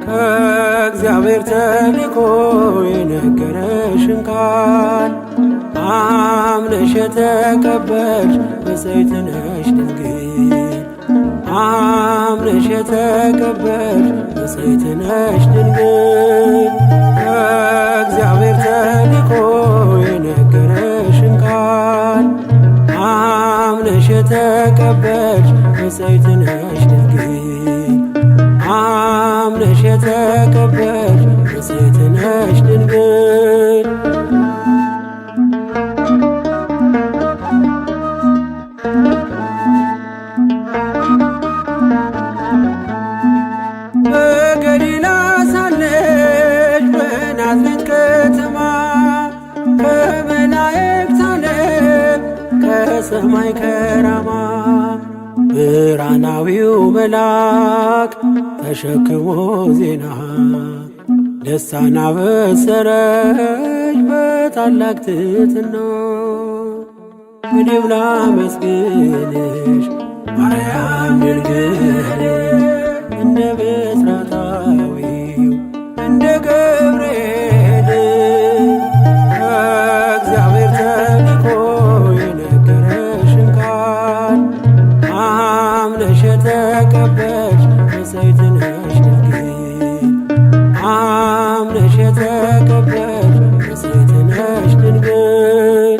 ከእግዚአብሔር ተልኮ የነገረሽን ቃል አምነሽ የተቀበልሽ ብፅዕት ነሽ ድንግል። አምነሽ የተቀበልሽ ብፅዕት ነሽ ድንግል። ከእግዚአብሔር ተልኮ የነገረሽን ቃል አምነሽ የተቀበልሽ ብፅዕት ነሽ ድንግል። አምነሽ የተቀበልሽ ብፅዕት ነሽ ድንግል። በገሊላ ሳለሽ በናዝሬት ከተማ ከመላእክት ዓለም ከሰማይ ከራማ ብርሃናዊው መልአክ ተሸክሞ ዜና ደስታን አበሰረች በታላቅ ትሕትና። እኔም ላመስግንሽ ማርያም ድንግል እንደ ብስራታዊው እንደ ገብርኤል ከእግዚአብሔር ተልኮ የነገረሽን ቃል አምነሽ የተቀበልሽ ብፅዕት ነሽ ድንግል። አምነሽ የተቀበልሽ ብፅዕት ነሽ ድንግል።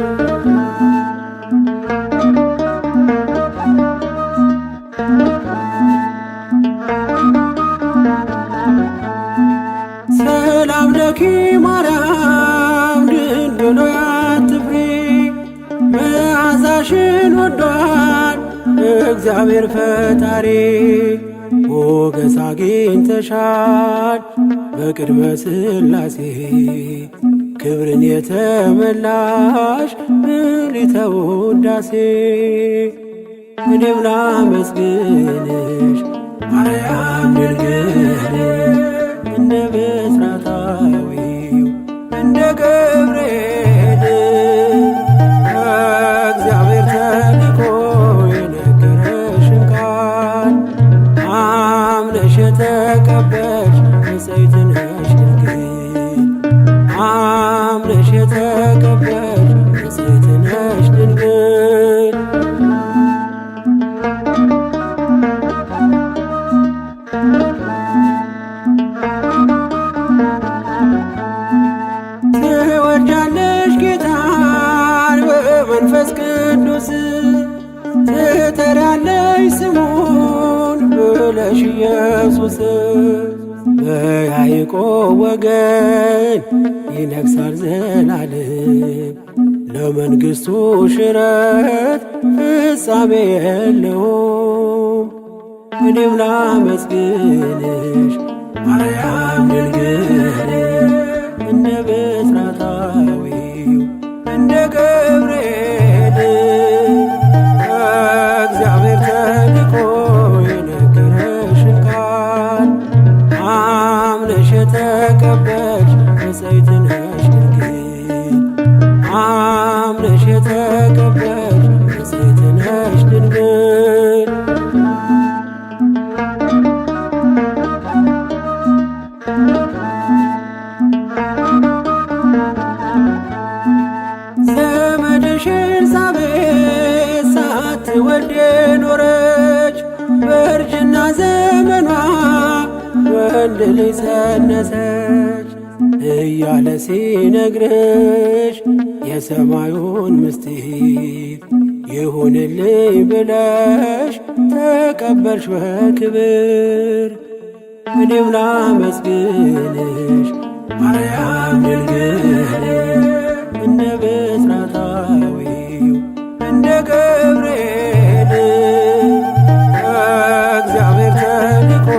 ሰላም ለኪ ማርያም ድንግል ሆይ አትፍሪ፣ መዓዛሽን ወዷል እግዚአብሔር ፈጣሪ። ሞገስ አግኝተሻል በቅድመ ሥላሴ ክብርን የተመላሽ ምልዕተ ውዳሴ። እኔም ላመስግንሽ ማርያም ድንግል እንደ ብስራታዊው እንደ ገብርኤል ከእግዚአብሔር ተልኮ የነገረሽን ቃል አምነሽ የተቀበልሽ ብፅዕት ነሽ ድንግል። አምነሽ የተቀበልሽ ብፅዕት ነሽ ድንግል። ትወልጃለሽ ጌታን በመንፈስ ቅዱስ ትጠሪያለሽ ስሙን ብለሽ ኢየሱስ። በያዕቆብ ወገን ይነግሣል ዘላለም ለመንግሥቱ ሽረት ፍጻሜ የለውም። እኔም ላመስግንሽ ማርያም ድንግል እንደ ብስራታዊው እንደ ገብርኤል ከእግዚአብሔር ተልኮ የነገረሽን ቃል አምነሽ የተቀበልሽ ብፅዕት ነሽ ድንግል። አምነሽ የተቀበልሽ ብፅዕት ነሽ ድንግል። ዘመድሽ ኤልሳቤጥ ሳትወልድ የኖረች በእርጅና ዘመኗ ወንድ ልጅ ጸነሰች እያለ ሲነግርሽ የሰማዩን ምስጢር ይሁንልኝ ብለሽ ተቀበልሽ በክብር። እኔም ላመስግንሽ ማርያም ድንግል እንደ ብስራታዊው እንደ ገብርኤል ከእግዚአብሔር ተልኮ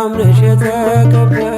በጣም ነሽ የተከበርሽ።